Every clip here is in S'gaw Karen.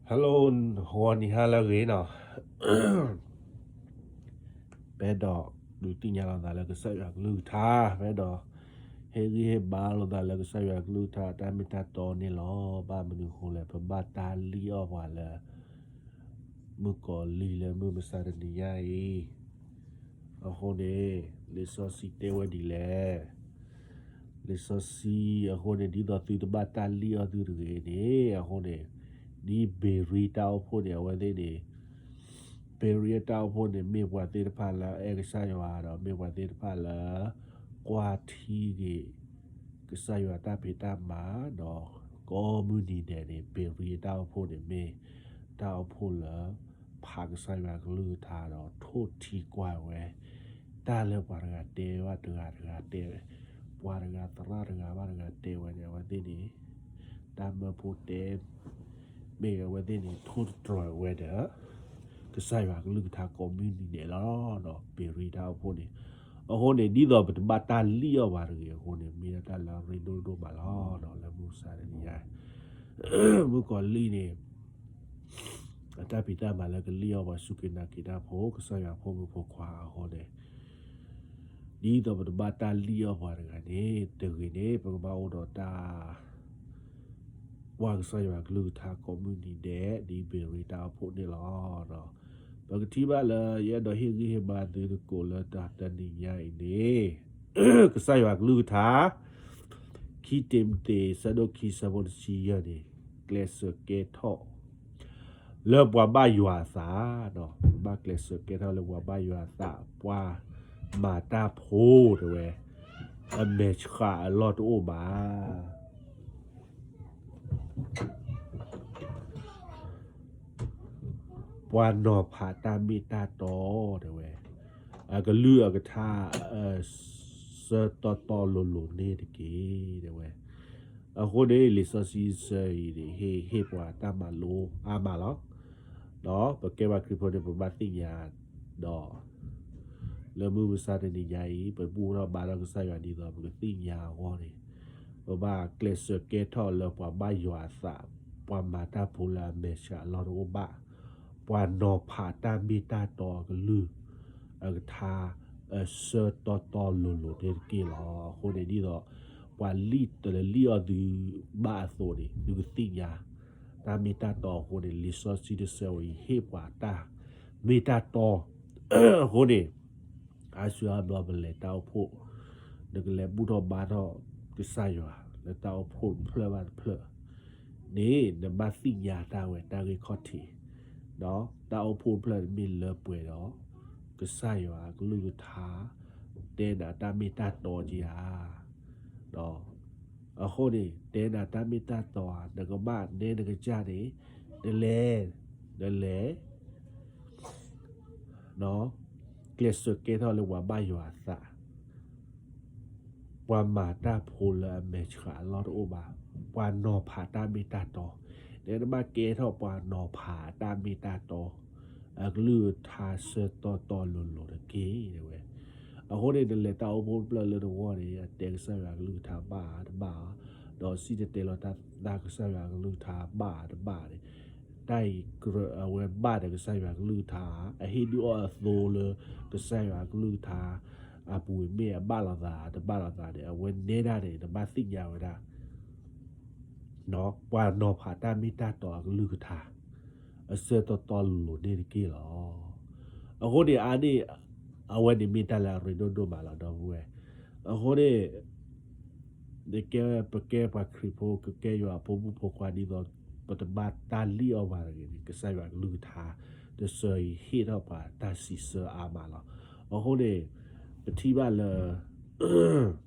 Hello, ဂီၤနံၤဟါလၢအဂ့ၤနီၤ, ပအဲၣ်ဒိးဒုးသ့ၣ်ညါလိာ်သးလၢကစၢ်ယွၤကလုၢ်ကထါ, ပအဲၣ်ဒိးဟ့ၣ်ဂံၢ်ဟ့ၣ်ဘါလိာ်သးလၢကစၢ်ယွၤကလုၢ်ကထါ တၢ်မ့ၢ်တၢ်တီန့ၣ်လီၤ. ဘၣ်မနုၤအဃိလဲၣ်, ပဘၣ်တၢ်လံၣ်အီၣ်ပှၤလၢ မုၣ်ကီၤလံၢ်လၢမုၢ်မဆါတနံၤညါအံၤ အဃိန့ၣ် လံာ်စီဆှံတဲဝဲဒ်လဲၣ်. လံာ်စီဆှံအဃိန့ၣ် ဒ်သိးသုတဘၣ်တၢ်လံၣ်အီၣ်သုတဂ့ၤန့ၣ် အဃိန့ၣ် ဒ်ဘ့ၤရံတၢ်အိၣ်ဖှိၣ်န့ၣ် အဝဲသ့ၣ်န့ၣ် ဘ့ၤရံတၢ်အိၣ်ဖှိၣ်န့ၣ် မ့ၢ်ပှၤသ့ၣ်တဖၣ်လၢအအဲၣ်ကစၢ်ယွၤဒီး မ့ၢ်ပှၤသ့ၣ်တဖၣ်လၢ ကွၢ်ထံဂ့ၤ ကစၢ်ယွၤတၢ်ဖံးတၢ်မၤဒီး ကိးမုၢ်နံၤဒဲးန့ၣ် ဘ့ၤရံတၢ်အိၣ်ဖှိၣ်န့ၣ် မ့ၢ်တၢ်အိၣ်ဖှိၣ်လၢ ဖးကစၢ်ယွၤကလုၢ်ကထါဒီး ထိၣ်ထံကွၢ်ဝဲ တၢ်လၢပှၤတဂၤတဲဘၣ်တဂၤ တဂၤတဲဝဲ, ပှၤတဂၤသရၣ်တဂၤဘၣ်တဂၤတဲဝဲန့ၣ် အဝဲသ့ၣ်န့ၣ် တၢ်မၢဖိတဲ မ့ၢ်အဝဲသ့ၣ်န့ၣ် ထိၣ်တတြီၤဝဲဒီး ကစၢ်ယွၤကလုၢ်ကထါကိးမုၢ်နံၤဒဲးလီၤ. ဘ့ၤရံတၢ်အိၣ်ဖှိၣ်န့ၣ် အဃိန့ၣ် ဒ်သိးပတဘၣ်တၢ်လံၣ်အီၣ်ပှၤတဂ့ၤအဃိန့ၣ် မ့ၢ်ဒၣ်တၢ်လၢအရ့ဒိၣ်ဒိၣ်မးလီၤ. လၢမုၢ်မဆါတနံၤညါ မုၣ်ကီၤလံၢ်န့ၣ် အတၢ်ဖံးတၢ်မၤလၢကလံၣ်အီၣ်ပှၤစူၢ်က့ၤနာ်က့ၤတၢ်ဖိ ကစၢ်ယွၤဖိမုၣ်ဖိခွါအဃိန့ၣ် ဒ်သိးပတဘၣ်တၢ်လံၣ်အီၣ်ပှၤတဂၤန့ၣ် တဂ့ၤန့ၣ် ပကဘၣ်အိၣ်ဒီးတၢ် ကွၢ်ကစၢ်ယွၤကလုၢ်ကထါကိးမုၢ်နံၤဒဲး ဒ်ဘ့ၤရံတၢ်အိၣ်ဖှိၣ်န့ၣ်လီၤ. ပကထံၣ်ဘၣ်လၢ ယအဲၣ်ဒိးဟ့ၣ်ဂံၢ်ဟ့ၣ်ဘါသုသကိးလၢတၢ်တနံၤညါအံၤန့ၣ် ကစၢ်ယွၤကလုၢ်ကထါ ခံတံၤမသ့း ဆၢဒိၣ်ခံ ဆၢဖိတဆံယဲၢ်န့ၣ် ကျဲးစၢးကဲထီၣ် လၢပှၤဘၣ်ယွၤအသး, ပဘၣ်ကျဲးစၢးကဲထီၣ်လၢပှၤဘၣ်ယွၤအသး, ပှၤမၤတၢ်ဖိတဲဝဲ, အမဲာ်ဆှးအလီၢ်တအိၣ်ဘၣ် ပှၤနီၤဖးတၢ်မ့ၢ်တၢ်တီတဲဝဲ, အကလုၢ်အကထါ အဆၢတီတီလိၤလိၤန့ၣ်တက့ၢ်တဲဝဲ. အဃိန့ၣ် လံာ်စီဆှံဆၢအံၤန့ၣ် ဟ့ၣ်ဟ့ၣ်ပှၤတၢ်မၤလိအါမးလီၤ. ဒီးပကဲပှၤခရံာ်ဖိန့ၣ် ပဘၣ်သ့ၣ်ညါ ဒီး လၢမုၢ်မဆါတနံၤညါအံၤ ပဘူၣ်ထီၣ်ဘါထီၣ်ကစၢ်ယွၤဒ်သိးပကသ့ၣ်ညါအဂီၢ်န့ၣ်, ပဘၣ်ကျဲးစၢးကဲထီၣ်လၢပှၤဘၣ်ယွၤအသး, ပှၤမၤတၢ်ဖိလၢအမဲာ်ဆှးအလီၢ်တအိၣ်ဘၣ်, ပှၤနီၤဖးတၢ်မ့ၢ်တၢ်တီအကလုၢ် အကထါ အဆၢတီတီလိၤလိၤန့ၣ်တက့ၢ်လီၤ. အဃိန့ၣ်ဒ်သိး ပှၤလံၣ်တလၢလံၣ်အီၣ်သုဘၣ်အသိးန့ၣ် သုကသ့ၣ်ညါ တၢ်မ့ၢ်တၢ်တီအဃိန့ၣ် လံာ်စီဆှံတဆၢဝဲအံၤ ဟ့ၣ်ပှၤတၢ်မ့ၢ်တၢ်တီ အဃိန့ၣ် အါစုအါဘျီပလဲၤတၢ်အိၣ်ဖှိၣ်, နကလဲၤဘူၣ်ထီၣ်ဘါထီၣ်ကစၢ်ယွၤ လၢတၢ်အိၣ်ဖှိၣ်တဖျၢၣ်ဘၣ်တဖျၢၣ်န့ၣ် နဘၣ်သ့ၣ်ညါတၢ်ဝဲတၢ်ဂ့ၢ်ခီၣ်ထံး, ဒီးတၢ်အိၣ်ဖှိၣ်တဖျၢၣ်န့ၣ်မ့ၢ်လၢပှဲၤဒီး ကစၢ်ယွၤအကလုၢ်ကထါ တဲနၤတၢ်မ့ၢ်တၢ်တီက့ဧါ အဃိန့ၣ် တဲနၤတၢ်မ့ၢ်တၢ်တီဧါ နကဘၣ်နဲနကစၢ်န့ၣ် နလဲၤ, နလဲၤ ကျဲးစၢးကဲထီၣ်လၢပှၤဘၣ်ယွၤအသး, ပှၤမၤတၢ်ဖိလၢအမဲာ်ဆှးအလီၢ်တအိၣ်ဘၣ်, ပှၤနီၤဖးတၢ်မ့ၢ်တၢ်တီ, နတဘၣ်ကဲထီၣ်ပှၤနီၤဖးတၢ်မ့ၢ်တၢ်တီ, အကလုၢ်ကထါဆၢတီတီလိၤလိၤတက့ၢ်တဲဝဲ. အဃိန့ၣ် နလဲၤတၢ်အိၣ်ဖှိၣ်တဖျၢၣ်လၢနဂီၢ်န့ၣ် အတဲကစၢ်ယွၤကလုၢ်ကထါဘၣ်ဧါတဘၣ်ဧါ, ဒီးစံၣ်တဲၤတဲလီၤတၢ်သးကစၢ်ယွၤကလုၢ်ကထါဘၣ်ဧါတဘၣ်န့ၣ်, တၢ်အံၤကြၢးအဝဲဘၣ်ဒီးကစၢ်ယွၤကလုၢ်ကထါ, အဟ့ၣ်ဒုးအီၣ်အသိလၢကစၢ်ယွၤကလုၢ်ကထါ အပူၤမ့ၢ်အဘၣ်လိာ်သးတဘၣ်လိာ်သးန့ၣ် အဝဲနဲဒၣ်န့ၣ် နဘၣ်သ့ၣ်ညါဝဲဒၣ် ပှၤနီၤဖးတၢ်မ့ၢ်တၢ်တီအကလုၢ်ကထါ အဆၢတီတီလိၤလိၤန့ၣ်တက့ၢ်လီၤ. အဃိန့ၣ် အါန့ၢ် အဝဲန့ၣ်မ့ၢ်တၢ်လၢအရ့ဒိၣ်ဒိၣ်မးလီၤ ဒီပုၢ်ဝဲၢ်. အဃိန့ၣ် နကဲ ပကဲပှၤခရံာ်ဖိ ကကဲယွၤအဖိမုၣ်ဖိခွါဒ်သိး ပတဘၣ်တၢ်လံၣ်အီၣ်ပှၤတဂ့ၤန့ၣ် ကစၢ်ယွၤကလုၢ်ကထါ တဆၢအံၤဟ့ၣ်ထီၣ်ပှၤတၢ်စံးဆၢအါမးလီၤ. အဃိန့ၣ် ပထံၣ်ဘၣ်လၢ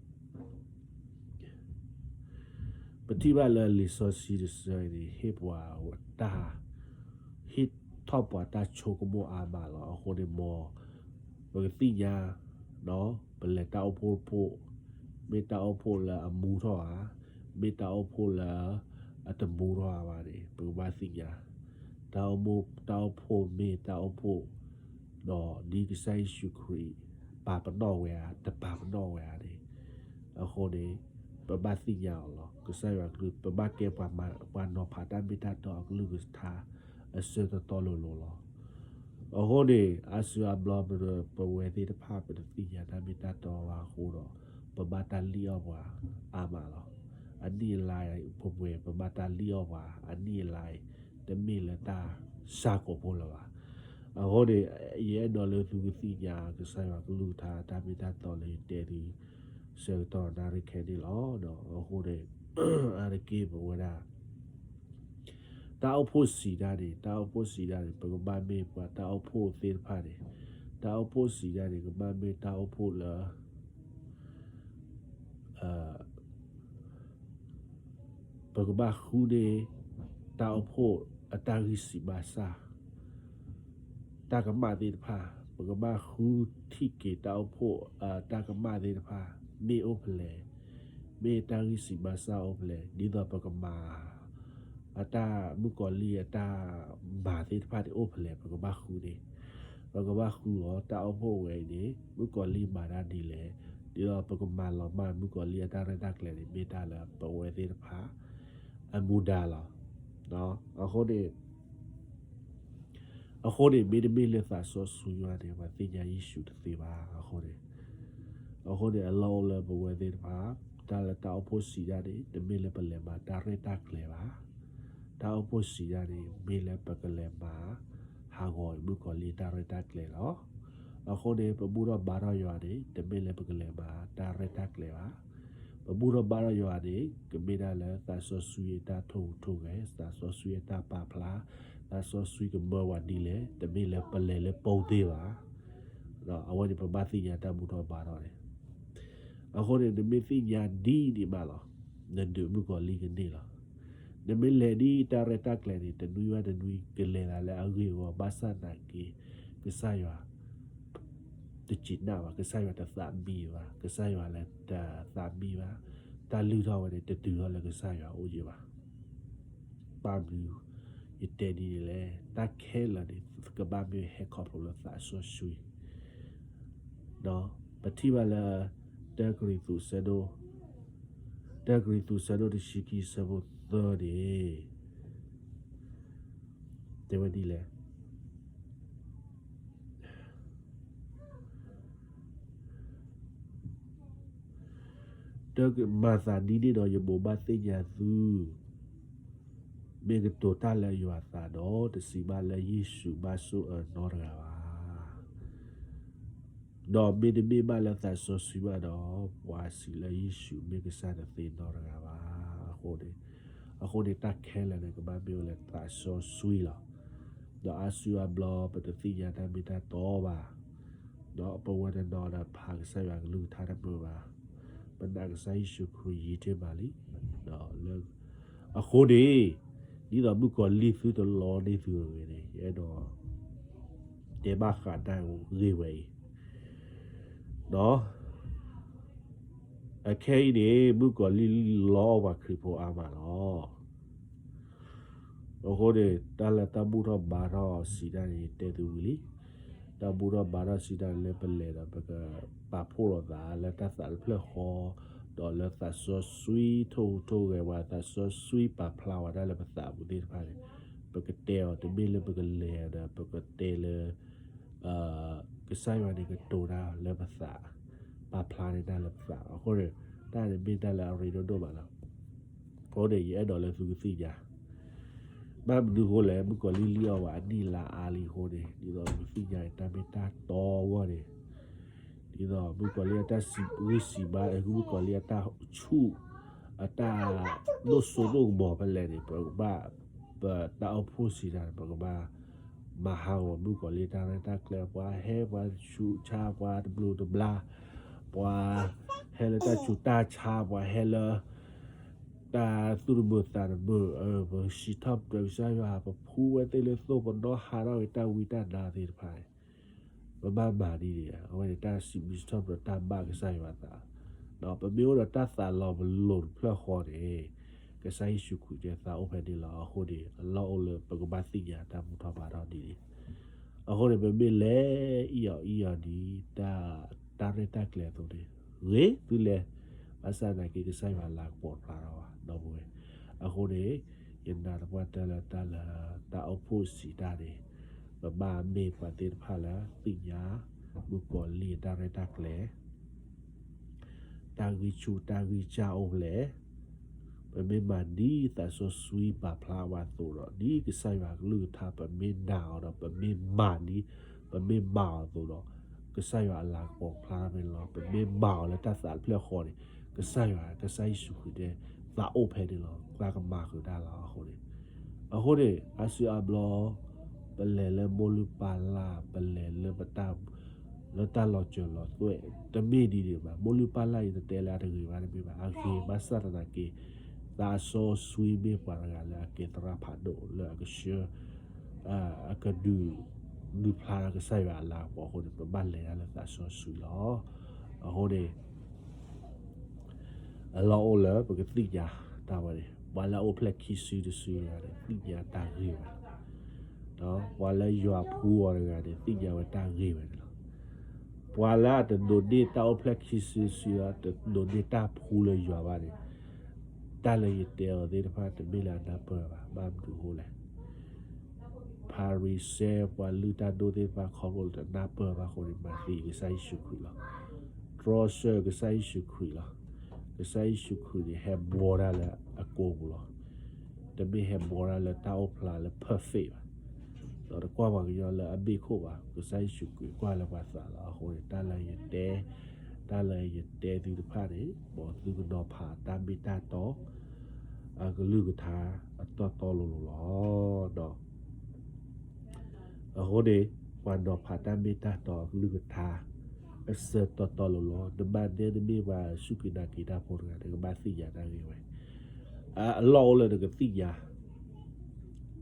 ပထံၣ်ဘၣ်လၢလံာ်စီဆှံတဆၢအံၤန့ၣ် ဟ့ၣ်ပှၤတၢ် ဟ့ၣ်ထီၣ်ပှၤတၢ်ဆိကမိၣ်အါမးလီၤ. အဃိန့ၣ်မ် ပကသ့ၣ်ညါ ပလဲၤတၢ်အိၣ်ဖှိၣ်တဖှိၣ် မ့ၢ်တၢ်အိၣ်ဖှိၣ်လၢအမူထီၣ်ဧါ, မ့ၢ်တၢ်အိၣ်ဖှိၣ်လၢအတမူထီၣ်ဧါဘၣ်န့ၣ် ပကဘၣ်သ့ၣ်ညါ တၢ်အိၣ်ဖှိၣ်မ့ၢ်တၢ်အိၣ်ဖှိၣ် ဒီးဒ်ကစၢ်ယ့ၣ်ၡူးခရံာ် ပာ်ပနီၣ်ဝဲဧါ တပာ်ပနီၣ်ဝဲဧါန့ၣ် အဃိန့ၣ် ပဘၣ်သ့ၣ်ညါအီၤလီၤ. ကစၢ်ယွၤကလုၢ် ပဘၣ်ကဲပှၤမၤ ပှၤနီၤဖးတၢ်မ့ၢ်တၢ်တီအကလုၢ်ကထါ အဆၢတီတီလိၤလိၤလီၤ. အဃိန့ၣ် အါစုအါဘျီ ပဝဲသ့ၣ်တဖၣ် ပတသ့ၣ်ညါတၢ်မ့ၢ်တၢ်တီဘၣ်အဃိဒီး ပဘၣ်တၢ်လံၣ်အီၣ်ပှၤအါမးလီၤ. အနံၣ်အလါ ပဝဲ ပဘၣ်တၢ်လံၣ်အီၣ်ပှၤ အနံၣ်အလါ တမ့ၢ်လၢတၢ်ဆါကိးဖိလၢၤဘၣ်. အဃိန့ၣ် ယအဲၣ်ဒိးလၢသုကသ့ၣ်ညါ ကစၢ်ယွၤကလုၢ်ကထါ တၢ်မ့ၢ်တၢ်တီလၢယတဲသု ဆၢကတီၢ်နၣ်ရံၣ်ခဲန့ၣ်လီၤ. အဃိန့ၣ် အါတက့ၢ်ပဝဲဒၣ် တၢ်အိၣ်ဖှိၣ်စံးတၢ်န့ၣ် တၢ်အိၣ်ဖှိၣ်စံးတၢ်န့ၣ် ပကဘၣ်မ့ၢ်ပှၤတၢ်အိၣ်ဖှိၣ်သ့ၣ်တဖၣ်န့ၣ် တၢ်အိၣ်ဖှိၣ်စံးတၢ်န့ၣ် ကဘၣ်မ့ၢ်တၢ်အိၣ်ဖှိၣ်လၢ ပကဘၣ်ဃုန့ၢ် တၢ်အိၣ်ဖှိၣ်အတၢ်ဂံၢ်စၢ်ဘါစၢ် တၢ်ကမၣ်သ့ၣ်တဖၣ် ပကဘၣ်ဃုထံၣ်က့ၤတၢ်အိၣ်ဖှိၣ် တၢ်ကမၣ်သ့ၣ်တဖၣ် မ့ၢ်အိၣ်ဖဲလဲၣ်, မ့ၢ်တၢ်ဂံၢ်စၢ်ဘါစၢ်အိၣ်ဖဲလဲၣ် ဒ်သိးပကမၤ အတၢ်မုၣ်ကီၤလံၢ်အတၢ်မၤသ့ၣ်တဖၣ်န့ၣ်အိၣ်ဖဲလဲၣ် ပကဘၣ်ဃုန့ၣ်, ပကဘၣ်ဃုအီၤ တၢ်အိၣ်ဖှိၣ်ဝဲအံၤန့ၣ် မုၣ်ကီၤလံၢ်မၤတၢ်ဒ်လဲၣ်, ဒ်သိးပကမၤလီၤမၢ်မုၣ်ကီၤလံၢ်အတၢ်ရဲၣ်တၢ်ကျဲၤန့ၣ် မ့ၢ်တၢ်လၢပဝဲသ့ၣ်တဖၣ် အမူဒါလီၤ. အဃိန့ၣ် အဃိန့ၣ် မ့တမ့ၢ်လၢသးစီဆှံဘၣ်န့ၣ် ပှၤသ့ၣ်ညါယ့ၣ်ၡူးတသ့ဘၣ်. အဃိန့ၣ် အဃိန့ၣ် အလီၢ်အိၣ်လၢပဝဲသ့ၣ်တဖၣ် တၢ်လၢတၢ်အိၣ်ဖှိၣ်စံးတၢ်န့ၣ် တမ့ၢ်လၢပလဲၤမၤတၢ်ရဲၣ်တၢ်ကျဲၤဘၣ်. တၢ်အိၣ်ဖှိၣ်စံးတၢ်န့ၣ် မ့ၢ်လၢပကလဲၤမၤ ဟးဂီၤမုၣ်ကီၤလံၢ်တၢ်ရဲၣ်တၢ်ကျဲၤလီၤ. အဃိန့ၣ် ပဘူၣ်ထီၣ်ဘါထီၣ်ယွၤန့ၣ် တမ့ၢ်လၢပကလဲၤမၤတၢ်ရဲၣ်တၢ်ကျဲၤဘၣ်. ပဘူၣ်ထီၣ်ဘါထီၣ်ယွၤန့ၣ် ကမ့ၢ်ဒၣ်လၢသးစီဆှံအတၢ်ထိၣ်ဟူးထိၣ်ဂဲၤ, သးစီဆှံအတၢ်ပာ်ဖျါ, သးစီဆှံကမၢပှၤဒ်လဲၣ်, တမ့ၢ်လၢပလဲၤလၢပိသ့ၣ်ဘၣ်. အဝဲန့ၣ် ပဘၣ်သ့ၣ်ညါတၢ်ဘူၣ်ထီၣ်ဘါထီၣ်န့ၣ် အဃိန့ၣ် နမ့ၢ်သ့ၣ်ညါဒ်န့ၣ်မးလီၤ, နဒုးမုၣ်ကီၤလံၢ်ကန့ၢ်လီၤ. နမ့ၢ်လဲၤဒ်တၢ်ရဲၣ်တၢ်ကျဲၤန့ၣ် တနွံဘၣ်တနွံ ကလဲၤသးလၢအဂ့ၢ်အဝီ ဘၣ်ဆၣ်သနာ်က့ ကစၢ်ယွၤ တစူၢ်နာ်ဘၣ်, ကစၢ်ယွၤတသးမံဘၣ်, ကစၢ်ယွၤလၢတသးမံဘၣ်, တၢ်လုၢ်ထီၣ်ဝဲန့ၣ် တတုၤထီၣ်လၢကစၢ်ယွၤအအိၣ်ယဲၢ်ဘၣ်. ဘၣ်မနုၤ ယတဲဒ်န့ၣ်လဲၣ်, တၢ်ခဲလၢာ်န့ၣ် ကဘၣ်မ့ၢ်ဟဲခီဖျိလၢသးစီဆှံ ပထံၣ်ဘၣ်လၢ တၢကရံၣ်သူး ဆၢဒိၣ်, တၢကရံၣ်သူး ဆၢဒိၣ်တဆံခံ ဆၢဖိသၢန့ၣ် တဲဝဲဒ်လဲၣ်, မၤသးဒ်န့ၣ်ဒီး ယမိၢ်ဘၣ်သ့ၣ်ညါသု မ့ၢ်ကတိၤတၢ်လၢယွၤအသးဒီး တစံးဘၣ်လၢယ့ၣ်ၡူးဘၣ်ဆိၣ်အၢနီတဂၤဘၣ်. ဒီးမ့တမ့ၢ်ဘၣ်လၢသးစီဆှံဘၣ်ဒီး ပှၤစံးလၢယ့ၣ်ၡူးမ့ၢ်ကစၢ်တသ့နီတဂၤဘၣ်. အဃိန့ၣ်, အဃိန့ၣ် တၢ်ခဲလၢာ်န့ၣ် ကဘၣ်မ့ၢ်ဝဲလၢသးစီဆှံလီၤ. ဒီးအါစုအါဘျီ ပတသ့ၣ်ညါတၢ်မ့ၢ်တၢ်တီဘၣ်. ဒီးပဝဲတနီၤဒီး ဖးကစၢ်ယွၤကလုၢ်ကထါတမုာ်ဘၣ်. ပနာ်ကစၢ်ယ့ၣ်ၡူးခရံာ်ယံာ်တ့ၢ်မးလံ. ဒီးလၢ အဃိန့ၣ် ဒ်သိးမုၣ်ကီၤလံၢ်သုတလီန့ၢ်သုအဂ့ၢ်န့ၣ် ယအဲၣ်ဒိး တဲဘၣ်ဃးတၢ်ဂ့ၢ်ဝဲအံၤ အခဲအံၤန့ၣ် မုၣ်ကီၤလံၢ်လီအီၣ်ပှၤခရံာ်ဖိအါမးလီၤ. အဃိန့ၣ် တၢ်လၢတၢ်ဘူၣ်ထီၣ်ဘါထီၣ်စံးတၢ်န့ၣ် ယတဲသုဝံၤလံ. တၢ်ဘူၣ်ထီၣ်ဘါထီၣ်စံးတၢ်န့ၣ်လၢပလဲၤဒီး ပကပာ်ဖှိၣ်လိာ်သးလၢတၢ်သးတဖျၢၣ်ဃီ, ဒီးလၢသးစီဆှံထိၣ်ဟူးထိၣ်ဂဲၤဝဲ, သးစီဆှံပာ်ဖျါဝဲဒၣ်လၢပသးပူၤသ့ၣ်တဖၣ်န့ၣ် ပကတဲအီၤ တမ့ၢ်လၢပကလဲၤဒီး ပကတဲလၢ ကစၢ်ယွၤန့ၣ်ကတိၤတၢ်လၢပသး, ပာ်ဖျါန့ၢ်တၢ်လၢပသး. အဃိန့ၣ် တၢ်န့ၣ်မ့ၢ်တၢ်လၢအရ့ဒိၣ်ဒိၣ်မးလီၤ. အဃိန့ၣ် ယအဲၣ်ဒိးလၢသုကသ့ၣ်ညါ ဘၣ်မနုၤအဃိလဲၣ်, မုၣ်ကီၤလံၢ်လံၣ်အီၣ်ဝဲအနံၣ်လါအါလံအဃိန့ၣ် ဒ်သိးပသ့ၣ်ညါတၢ်မ့ၢ်တၢ်တီအဂီၢ်န့ၣ် ဒ်သိးမုၣ်ကီၤလံၢ်အတၢ်စံးဂံၢ်စံးဘါ, မုၣ်ကီၤလံၢ်အတၢ်ဆူၣ်, အတၢ်ဒိၣ်စိဒိၣ်ကမီၤဖဲလဲၣ်န့ၣ် ပကဘၣ်, ပတၢ်အိၣ်ဖှိၣ်စံးတၢ်န့ၣ် ပကဘၣ်မၤဟးဂီၤမုၣ်ကီၤလံၢ်တၢ်ရဲၣ်တၢ်ကျဲၤ, ပှၤဟဲပှၤဆူးဆါ ပှၤတဘျုးတဘျါ, ပှၤဟဲလၢတၢ်ဆူးတၢ်ဆါ, ပှၤဟဲလၢ တၢ်သူၣ်တမုာ်သးတမုာ်, ပစံးထီၣ်ပတြၢၤကစၢ်ယွၤ, ပဖှူဝဲသ့ၣ်လၢသိၣ်, ပနီၣ်ဟးထီၣ်က့ၤတၢ်ဝံတၢ်နါသ့ၣ်တဖၣ်န့ၣ် ပဘၣ်မၤဒ်န့ၣ်, အဝဲန့ၣ်တၢ်စံးဘျုးစံးထီၣ်ပတြၢၤတၢ်ဘၣ်ကစၢ်ယွၤအသး, ဒီးပမ့ၢ်အိၣ်ဒီးတၢ်သးလီၤပလိာ်တဖျၢၣ်ဃီန့ၣ်, ကစၢ်ယ့ၣ်ၡူးခရံာ်ကသးအိၣ်ဖဲန့ၣ်လီၤ. အဃိန့ၣ် အလီၢ်အိၣ်လၢပကဘၣ်သ့ၣ်ညါတၢ်ဘူၣ်ထီၣ်ဘါထီၣ်ဒ်န့ၣ်, အဃိန့ၣ် ပမ့ၢ်လဲၤအံၤအီၤအံၤအီၤဒ် တၢ်ရဲၣ်တၢ်ကျဲၤအသိးန့ၣ်, ဂ့ၤသုလဲၤ, ဘၣ်ဆၣ်သနာ်က့ ကစၢ်ယွၤလၤကပီၤဖျါထီၣ်ဘၣ် ဒီပုၢ်ဝဲၢ်. အဃိန့ၣ် ယနာ်သပှၢ်တၢၢ်လၢတၢ်လၢ တၢ်အိၣ်ဖှိၣ်စံးတၢ်န့ၣ် ပဘၣ်မ့ၢ်ပှၤသ့ၣ်တဖၣ်လၢသ့ၣ်ညါ မုၣ်ကီၤလံၢ်အတၢ်ရဲၣ်တၢ်ကျဲၤ တၢ်ဂံၢ်ဆူၣ်တၢ်ဂံၢ်စၢ်အိၣ်ဖျဲၣ်, ပမ့ၢ်မၤဒ်သးစီဆှံပာ်ဖျါဝဲအသိးဒီး ဒ်ကစၢ်ယွၤအကလုၢ်ကထါ ပမ့ၢ်နာ်အီၤဒီး ပမ့ၢ်မၤဒ် ပမ့ၢ်မၤအီၤအသိးဒီး ကစၢ်ယွၤအလၤကပီၤဖျါမ့ၢ်လီၤ. ပမ့ၢ်မၤအီၤလၢတၢ်သးတဖျၢၣ်ဃီန့ၣ် ကစၢ်ယွၤ ကစၢ်ယ့ၣ်ၡူးခရံာ်န့ၣ် သးအိၣ်ဖဲန့ၣ်လီၤ. သးကမၤဃုာ်တၢ်လီၤအဃိန့ၣ် အဃိန့ၣ် အါစုအါဘျီ ပလဲၤလၢမိၢ်လုၢ်ပၢ်လၢ် ပလဲၤလၢပတၢ် လၢတၢ်လီၤစၢၤလီၤသွဲၣ် တမ့ၢ်ဒ်န့ၣ်ဘၣ်. မိၢ်လုၢ်ပၢ်လၢ်အံၤ တတဲလၢအတဂ့ၤဘၣ်တမ့ၢ်ဘၣ်. အဂ့ၤဘၣ်ဆၣ်သနာ်က့ သးစီဆှံမ့ၢ်ပှၤတဂၤလၢအကဲသရၣ်ဖးဒိၣ်လၢအကဆှၢ အကဒုး ဒုးဖျါထီၣ်ကစၢ်ယွၤအလၤကပီၤအဃိန့ၣ် ပဘၣ်လဲၤတၢ်လၢသးစီဆှံလီၤ. အဃိန့ၣ် အလီၢ်အိၣ်လၢပကသ့ၣ်ညါတၢ်ဝဲန့ၣ် ပှၤလၢအအိၣ်ဖျဲၣ်ခံစုတစုတဂၤန့ၣ် သ့ၣ်ညါတၢ်ဂ့ၢ်ဝဲ, ပှၤလၢယွၤဖှူအီၤတဂၤန့ၣ် သ့ၣ်ညါဝဲတၢ်ဂ့ၢ်ဝဲန့ၣ်လီၤ. ပှၤလၢအတဒိးန့ၢ်တၢ်အိၣ်ဖျဲၣ်ခံစုတစုဒီး တဒိးန့ၢ်တၢ်ဖှူလၢယွၤဘၣ်န့ၣ် တၢ်လၢယတဲအီၤသ့ၣ်တဖၣ် တမ့ၢ်လၢအနၢ်ပၢၢ်ဘၣ်. ဘၣ်မနုၤအဃိလဲၣ် ဖၤရံၤၡဲ ပှၤလုၢ်တၢ်ဒိၣ်သ့ၣ်တဖၣ် ခီဖျိလၢတနၢ်ပၢၢ်ဘၣ်အဃိန့ၣ် မၤသံကစၢ်ယ့ၣ်ၡူးခရံာ်လီၤ. တြီဆၢကစၢ်ယ့ၣ်ၡူးခရံာ်လီၤ. ကစၢ်ယ့ၣ်ၡူးခရံာ်န့ၣ် ဟဲဘှီတၢ်လၢအကိာ်ပူၤလီၤ. တမ့ၢ်ဟဲဘှီတၢ်လၢတၢ်အိၣ်ဖျါလၢ perfect ဘၣ်. ဒီးတကွၢ်ပှၤကညီလၢအဘ့ၣ်ခိၣ်ဘၣ်. ကစၢ်ယ့ၣ်ၡူးခရံာ်ကွၢ်လၢပှၤသးလီၤ. အဃိန့ၣ် တၢ်လၢယတဲ တၢ်လၢယတဲသုတဖၣ်န့ၣ် မ်သုကနီၤဖးတၢ်မ့ၢ်တၢ်တီ အကလုၢ်ကထါအတီတီလိၤလိၤလီၤ. ဒီး အဃိန့ၣ် ပှၤနီၤဖးတၢ်မ့ၢ်တၢ်တီအကလုၢ်ကထါ အဆၢတီတီလိၤလိၤ, နဘၣ်နဲနမ့ၢ်ပှၤစူၢ်က့ၤနာ်က့ၤတၢ်ဖိတဂၤ နကဘၣ်သ့ၣ်ညါတၢ်ဂ့ၢ်ဝဲ, အလီၢ်အိၣ်လၢနကသ့ၣ်ညါ,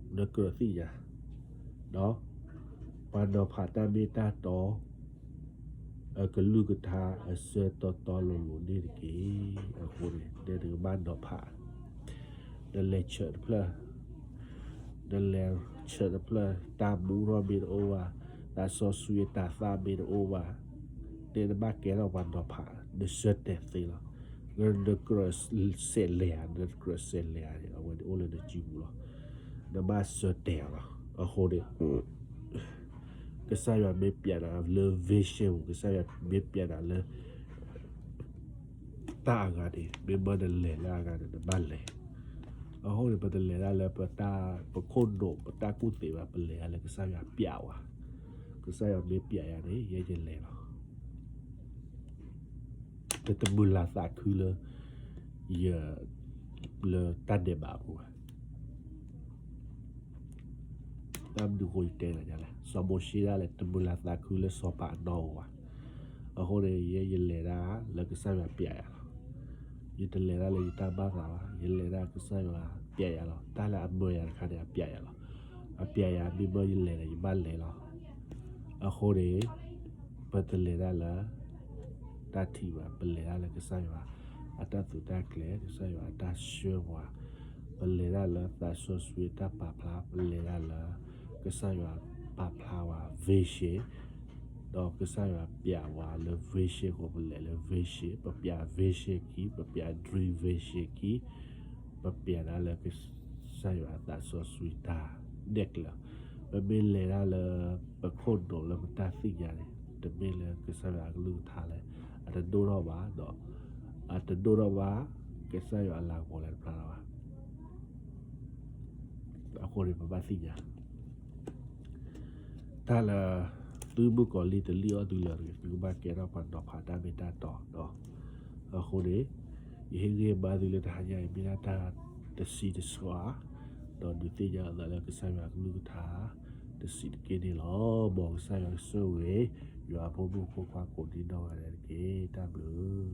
နကြၢးသ့ၣ်ညါ, ပှၤနီၤဖးတၢ်မ့ၢ်တၢ်တီ အကလုၢ်ကထါအဆၢတီတီလိၤလိၤန့ၣ်တက့ၢ်. အဃိန့ၣ် နကဘၣ်နီၤဖး နလဲၤဆၢးတဖျၢၣ်, နလဲၤဆၢးတဖျၢၣ် တၢ်မူထီၣ်မ့ၢ်တအိၣ်ဘၣ်, သးစီဆှံအတၤသၣ်မ့ၢ်တအိၣ်ဘၣ်, တဲနဘၣ်ကဲထီၣ်ပှၤနီၤဖး နဆၢတဲာ်သ့လီၤ. နကြၢးစဲးလဲၤဧါ, နကြၢးစဲးလဲၤဧါန့ၣ် အဝဲန့ၣ်အိၣ်လၢနစုပူၤလီၤ. နဘၣ်ဆၢတဲာ်အီၤလီၤ. အဃိန့ၣ် ကစၢ်ယွၤမ့ၢ်ပျးနၤလၢ vision ပူၤ, ကစၢ်ယွၤမ့ၢ်ပျးနၤလၢ တၢ်အဂၤန့ၣ် မ့ၢ်မၢနလဲၤလၢအဂၤန့ၣ် နဘၣ်လဲၤ. အဃိန့ၣ် ပတလဲၤတၢ်လၢပတၢ် ပခိၣ်နူာ် ပတၢ်ကူၣ်သ့ဘၣ်, ပလဲၤတၢ်လၢကစၢ်ယွၤပျးဝဲ, ကစၢ်ယွၤမ့ၢ်ပျးယၤန့ၣ် ယဲယလဲၤလီၤ. ယတမုာ်လၤသးခုလၢ ယ လၢတၢ်ဒဲးဘးအပူၤဘၣ်. ဘၣ်မနုၤအဃိယတဲနၤလဲၣ်, စီၤမိၤၡ့ဒၣ်လဲာ် တမုာ်လၤသးခုလၢစီၤပၤအနီၢ်အပူၤဘၣ်. အဃိန့ၣ် ယဲယလဲၤတၢ်လၢကစၢ်ယွၤပျးယၤလီၤ. ယတလဲၤတၢ်လၢယတၢ်ဘၣ်သးဘၣ်, ယလဲၤတၢ်ကစၢ်ယွၤပျးယၤလီၤ. တၢ်လၢအမၢယၤတခါန့ၣ် အပျးယၤလီၤ. အပျးယၤ မ့ၢ်မၢယလဲၤဒီး ယဘၣ်လဲၤလီၤ. အဃိန့ၣ် ပတလဲၤတၢ်လၢ တၢ်ထံၣ်ဘၣ်, ပလဲၤတၢ်လၢကစၢ်ယွၤအတၢ်သူတၢ်ကျဲၤ, ကစၢ်ယွၤအတၢ်ဆှၢပှၤ, ပလဲၤတၢ်လၢသးစီဆှံအတၢ်ပာ်ဖျါ, ပလဲၤတၢ်လၢ ကစၢ်ယွၤပာ်ဖျါဝဲ vision, ဒီးကစၢ်ယွၤပျးဝဲလၢ vision အဃိ ပလဲၤလၢ vision, ပပျး vision ခံ, ပပျး dream vision ခံ, ပပျးတၢ်လၢကစၢ်ယွၤအသးစီဆှံတၢ်နဲၣ်ကျဲၤ, ပမ့ၢ်လဲၤတၢ်လၢ ပခိၣ်နူာ်လၢပတၢ်သ့ၣ်ညါန့ၣ် တမ့ၢ်လၢကစၢ်ယွၤအကလုၢ်ကထါလၢ အတဒိၣ်ထီၣ်ဘၣ်ဒီး အတဒိၣ်ထီၣ်ဘၣ် ကစၢ်ယွၤအလၤကပီၤလၢတဖျါထီၣ်ဘၣ်. အဃိန့ၣ် ပဘၣ်သ့ၣ်ညါ တၢ်လၢ သုမုၣ်ကီၤလံၢ်တလံၣ်အီၣ်သုလၢၤတဂ့ၤ, သုကဘၣ်ကဲထီၣ်ပှၤနီၤဖးတၢ်မ့ၢ်တၢ်တီဒီး, အဃိန့ၣ် ယဟ့ၣ်ဂံၢ်ဘါသုလၢတဟါညါအံၤ မ့ၢ်ဒၣ်တၢ်တဆံတဆှါ, ဒီးဒုးသ့ၣ်ညါအသးလၢကစၢ်ယွၤကလုၢ်ကထါ တဆံးတက့ၢ်န့ၣ်လီၤ. မ်ကစၢ်ယွၤကဆိၣ်ဂ့ၤ ယွၤအဖိမုၣ်ဖိခွါကိးဒံနီၢ်ဂၤဒဲးတက့ၢ်. တၢ်ဘျုး